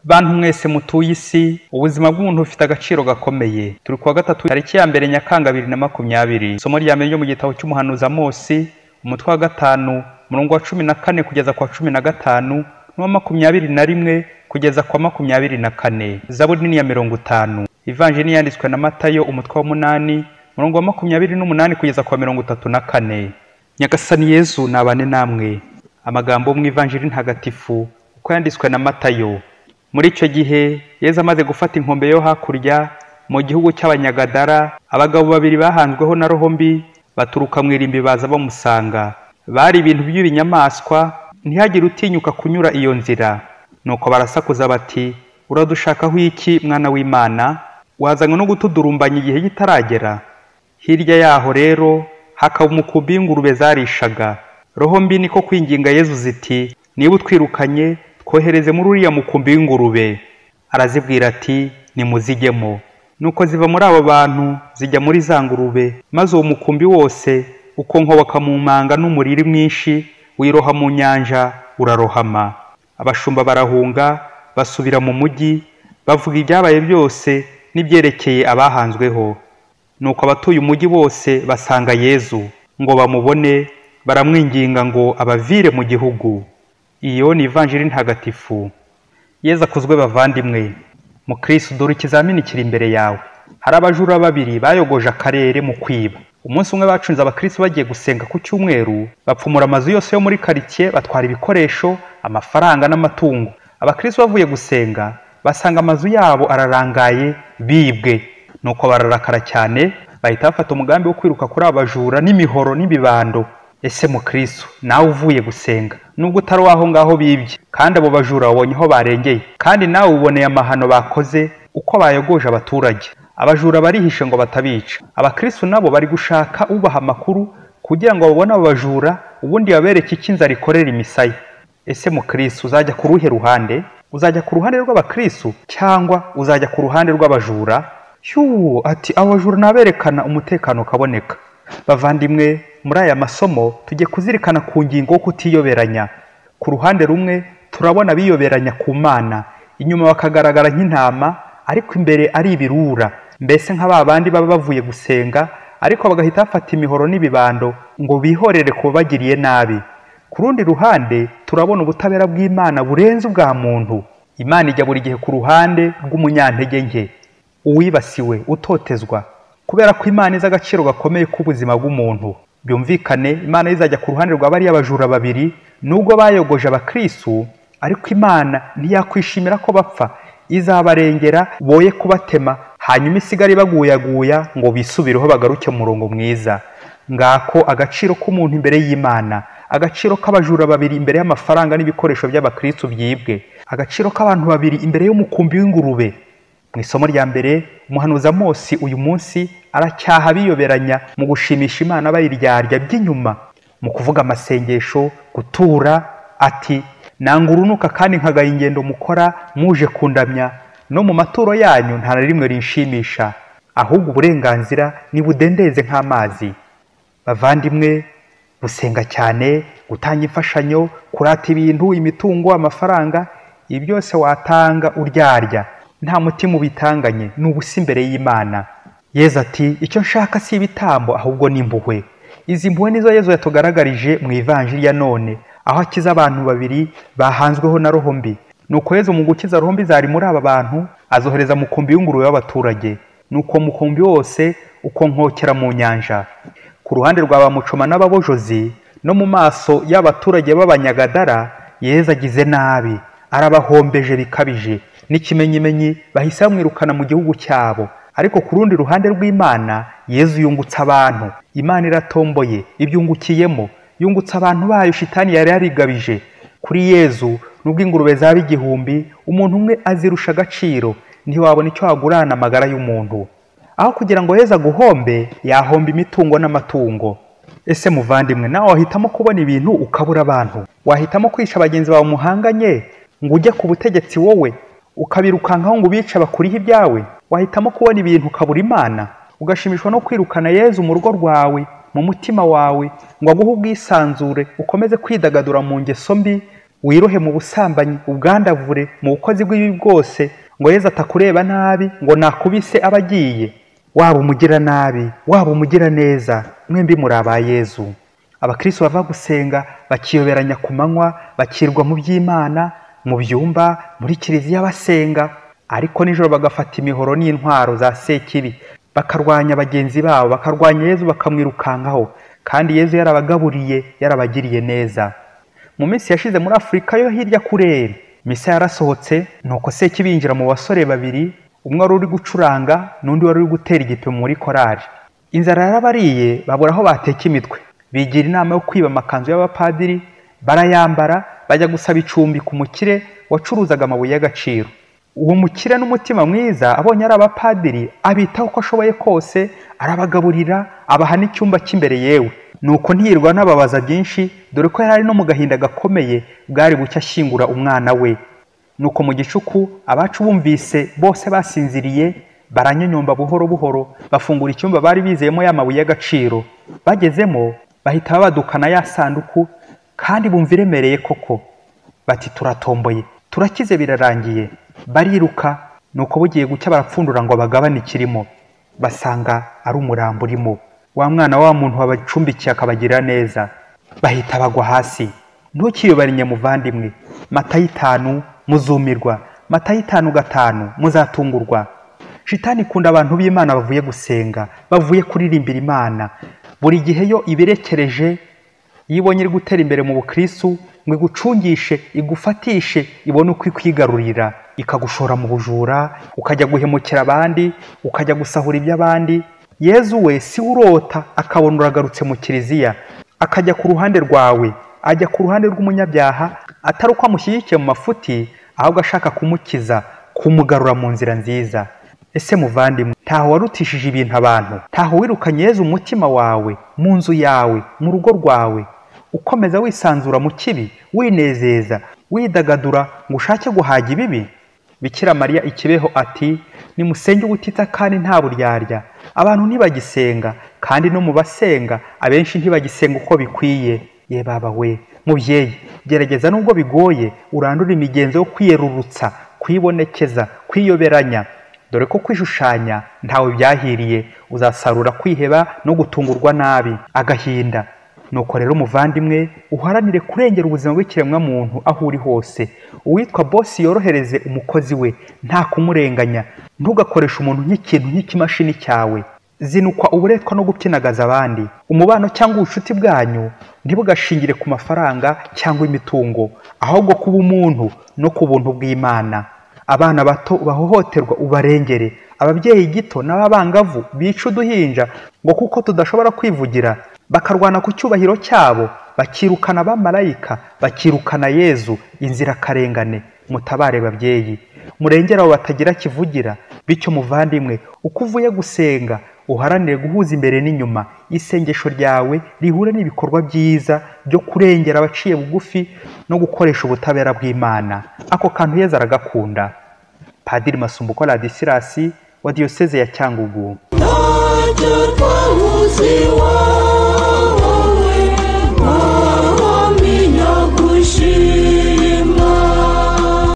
Bantu mwese mutuye isi, ubuzima bw'umuntu bufite agaciro gakomeye. Turi kuwa gatatu tariki ya 1 Nyakanga 2020. Isomo rya mbere ryo mu gitabo cy'umuhanuzi Amosi, umutwe wa 5, umurongo wa 14 kugeza kwa 15 n'uwa 21 kugeza kwa 24. Zaburi ni ya 50. Ivanjiri yanditswe na Matayo umutwe wa 8, umurongo wa 28 kugeza kwa 34. Nyagasani Yezu nabane namwe. Amagambo mu Ivanjiri ntagatifu uko yanditswe na Matayo. Muri icyo gihe Yezu amaze gufata inkombe yo hakurya mu gihugu cy'Abanyagadara, abagabo babiri bahanzweho na roho mbi baturuka mu irimbi baza bamusanga. Bari ibintu by'ibinyamaswa, ntihagire utinyuka kunyura iyo nzira. Nuko barasakuza bati: uradushakaho iki, mwana w'Imana? Wazanywe no gutudurumbanya igihe kitaragera? Hirya yaho rero hakaba umukumbi w'ingurube zarishaga. Roho mbi niko kwinginga Yezu ziti: niba utwirukanye, twohereze muri uriya mukumbi w'ingurube. Arazibwira ati: nimuzijyemo. Nuko ziva muri abo bantu zijya muri za ngurube, maze uwo mukumbi wose ukonkoboka mu manga n'umuriri mwinshi, wiroha mu nyanja urarohama. Abashumba barahunga basubira mu mujyi, bavuga ibyabaye byose n'ibyerekeye abahanzweho. Nuko abatuye umujyi bose basanga Yezu ngo bamubone, baramwinginga ngo abavire mu gihugu. Iyo ni Ivanjiri ntagatifu. Yezu akuzwe bavandimwe. Mukristo, dore ikizamini kiri imbere yawe. Hari abajura babiri bayogoje akarere mu kwiba. Umunsi umwe bacunze abakristo bagiye gusenga ku cyumweru, bapfumura amazu yose yo muri quartier, batwara ibikoresho, amafaranga n'amatungo. Abakristo bavuye gusenga basanga amazu yabo ararangaye, bibwe. Nuko bararakara cyane, bahita bafata umugambi wo kwiruka kuri abajura n'imihoro n'ibibando. Ese mukristo, nawe uvuye gusenga, nubwo utari waho ngaho bibye, kandi abo bajura wabonye aho barengeye, kandi nawe uboneye amahano bakoze uko bayogoje abaturage. Abajura barihishe ngo batabica. Abakristo nabo bari gushaka ubaha amakuru kugira ngo babone abo bajura, ubundi babereke icyo inzara ikorera imisaya. Ese mukristo, uzajya ku ruhe ruhande? Uzajya ku ruhande rw'abakristo cyangwa uzajya ku ruhande rw'abajura? Shyuu, ati abajura naberekana umutekano ukaboneka. Bavandimwe, muri aya masomo tujye kuzirikana ku ngingo yo kutiyoberanya. Ku ruhande rumwe turabona biyoberanya ku Mana, inyuma bakagaragara nk'intama ariko imbere ari ibirura, mbese nka ba bandi baba bavuye gusenga ariko bagahita bafata imihoro n'ibibando ngo bihorere ku bagiriye nabi. Ku rundi ruhande turabona ubutabera bw'Imana burenze ubwa muntu. Imana ijya buri gihe ku ruhande rw'umunyantege nke, uwibasiwe, utotezwa, kubera ko Imana izi agaciro gakomeye k'ubuzima bw'umuntu. Byumvikane, Imana izajya ku ruhande rwa bariya bajura babiri nubwo bayogoje abakristo, ariko Imana ntiyakwishimira ko bapfa, izabarengera boye kubatema, hanyuma isigare baguyaguya ngo bisubireho bagaruke mu murongo mwiza. Ngako agaciro k'umuntu imbere y'Imana, agaciro k'abajura babiri imbere y'amafaranga n'ibikoresho by'abakristo byibwe, agaciro k'abantu babiri imbere y'umukumbi w'ingurube. Mu isomo rya mbere, umuhanuzi Amosi uyu munsi aracyaha biyoberanya mu gushimisha Imana bayiryarya by'inyuma, mu kuvuga amasengesho, gutura, ati: nanga urunuka kandi nkagaya ingendo mukora muje kundamya, no mu maturo yanyu nta na rimwe rinshimisha, ahubwo uburenganzira nibudendeze nk'amazi. Bavandimwe, gusenga cyane, gutanga imfashanyo, kurata ibintu, imitungo, amafaranga, ibi byose watanga uryarya, nta mutima ubitanganye, ni ubusa imbere y'Imana. Yezu ati: icyo nshaka si ibitambo ahubwo ni impuhwe. Izi mpuhwe nizo Yezu yatugaragarije mu Ivanjiri ya none, aho akiza abantu babiri bahanzweho na roho mbi. Nuko Yezu mu gukiza roho mbi zari muri aba bantu, azohereza mukumbi w'ingurube w'abaturage. Nuko mukumbi wose ukonkokera mu nyanja. Ku ruhande rwa bamucoma n'ababojozi no mu maso y'abaturage b'Abanyagadara, Yezu agize nabi, arabahombeje bikabije. N'ikimenyimenyi bahise bamwirukana mu gihugu cyabo. Ariko ku rundi ruhande rw'Imana, Yezu yungutse abantu. Imana iratomboye, ibyungukiyemo, yungutse abantu bayo shitani yari yarigabije. Kuri Yezu, nubwo ingurube zaba 1000, umuntu umwe azirusha agaciro, ntiwabona icyo wagurana amagara y'umuntu. Aho kugira ngo Yezu aguhombe, yahomba imitungo n'amatungo. Ese muvandimwe, nawe wahitamo kubona ibintu ukabura abantu? Wahitamo kwica bagenzi bawe muhanganye ngo ujye ku butegetsi wowe, ukabirukankaho ngo ubice bakurihe ibyawe? Wahitamo kubona ibintu ukabura Imana, ugashimishwa no kwirukana Yezu mu rugo rwawe, mu mutima wawe, ngo aguhe ubwisanzure, ukomeze kwidagadura mu ngeso mbi Wirohe mu busambanyi, ubwandavure, mu bukozi bw'ibibi bwose, ngo Yezu atakureba nabi, ngo nakubise abagiye. Waba umugira nabi, waba umugira neza, mwembi muri aba Yezu. Abakristo bava gusenga bakiyoberanya ku manywa, bakirwa mu by'Imana, mu byumba, muri kiliziya basenga, ariko nijoro bagafata imihoro n'intwaro za sekibi, bakarwanya bagenzi babo, bakarwanya Yezu, bakamwirukankaho, kandi Yezu yarabagaburiye, yarabagiriye neza. Mu minsi yashize muri Afurika yo hirya kure, misa yarasohotse, nuko sekibi yinjira mu basore babiri, umwe wari uri gucuranga n'undi wari uri gutera igipimo muri korali. Inzara yarabariye, babura aho bateka imitwe. Bigira inama yo kwiba amakanzu y'abapadiri, barayambara, bajya gusaba icumbi ku mukire wacuruzaga amabuye y'agaciro. Uwo mukire n'umutima mwiza abonye ari abapadiri, abitaho uko ashoboye kose, arabagaburira, abaha n'icyumba cy'imbere yewe. Nuko ntiyirwa n'ababaza byinshi, dore ko yari ari no mu gahinda gakomeye, bwari bucye ashyingura umwana we. Nuko mu gicuku abacu bumvise bose basinziriye, baranyonyomba buhoro buhoro, bafungura icyumba bari bizeyemo ya mabuye y'agaciro. Bagezemo bahita babadukana ya sanduku, kandi bumva iremereye koko. Bati turatomboye, turakize, birarangiye. Bariruka, nuko bugiye gucya barapfundura ngo bagabane ikirimo, basanga ari umurambo urimo wa mwana wa muntu wabacumbikiye akabagira neza. Bahita bagwa hasi. Ntukiyoberanye muvandimwe, Matayo 5 muzumirwa, Matayo 5:5 muzatungurwa. Shitani ikunda abantu b'Imana bavuye gusenga, bavuye kuririmbira Imana. Buri gihe yo ibirekereje, iyo ibonye iri gutera imbere mu bukristu, ngo igucungishe, igufatishe, ibone uko ikwigarurira, ikagushora mu bujura, ukajya guhemukira abandi, ukajya gusahura iby'abandi. Yezu we si urota akabona uragarutse mu kiliziya, akajya ku ruhande rwawe, ajya ku ruhande rw'umunyabyaha, atari uko amushyigikiye mu mafuti, ahubwo ashaka kumukiza, kumugarura mu nzira nziza. Ese muvandimwe, ntaho warutishije ibintu abantu, ntaho wirukanye Yezu umutima wawe, mu nzu yawe, mu rugo rwawe, ukomeza wisanzura mu kibi, winezeza, widagadura ngo ushake guhaga ibibi? Bikira Mariya ikibeho ati nimusenge ubutitsa kandi nta buryarya. Abantu ntibagisenga, kandi no mu basenga abenshi ntibagisenga uko bikwiye. Ye baba we, mubyeyi, gerageza nubwo bigoye, urandure imigenzo yo kwiyerurutsa, kwibonekeza, kwiyoberanya, dore ko kwishushanya ntawe byahiriye, uzasarura kwiheba no gutungurwa nabi, agahinda. Nuko rero muvandimwe, uharanire kurengera ubuzima bw'ikiremwa muntu aho uri hose. Uwitwa bosi yorohereze umukozi we, nta kumurenganya. Ntugakoreshe umuntu nk'ikintu, nk'ikimashini cyawe. Zinukwa uburetwa no gupyinagaza abandi. Umubano cyangwa ubucuti bwanyu ntibugashingire ku mafaranga cyangwa imitungo, ahubwo kuba umuntu no ku buntu bw'Imana. Abana bato bahohoterwa ubarengere, ababyeyi gito n'ababangavu bica uduhinja ngo kuko tudashobora kwivugira, bakarwana ku cyubahiro cyabo, bakirukana abamarayika, bakirukana Yezu, inzirakarengane. Mutabare babyeyi, murengere abo batagira kivugira. Bityo muvandimwe, uko uvuye gusenga uharanire guhuza imbere n'inyuma, isengesho ryawe rihure n'ibikorwa byiza byo kurengera abaciye bugufi no gukoresha ubutabera bw'Imana. Ako kantu Yezu aragakunda. Padiri Masumbuko Ladisirasi wa Diyoseze ya Cyangugu. Ntacyo twabuze iwacu.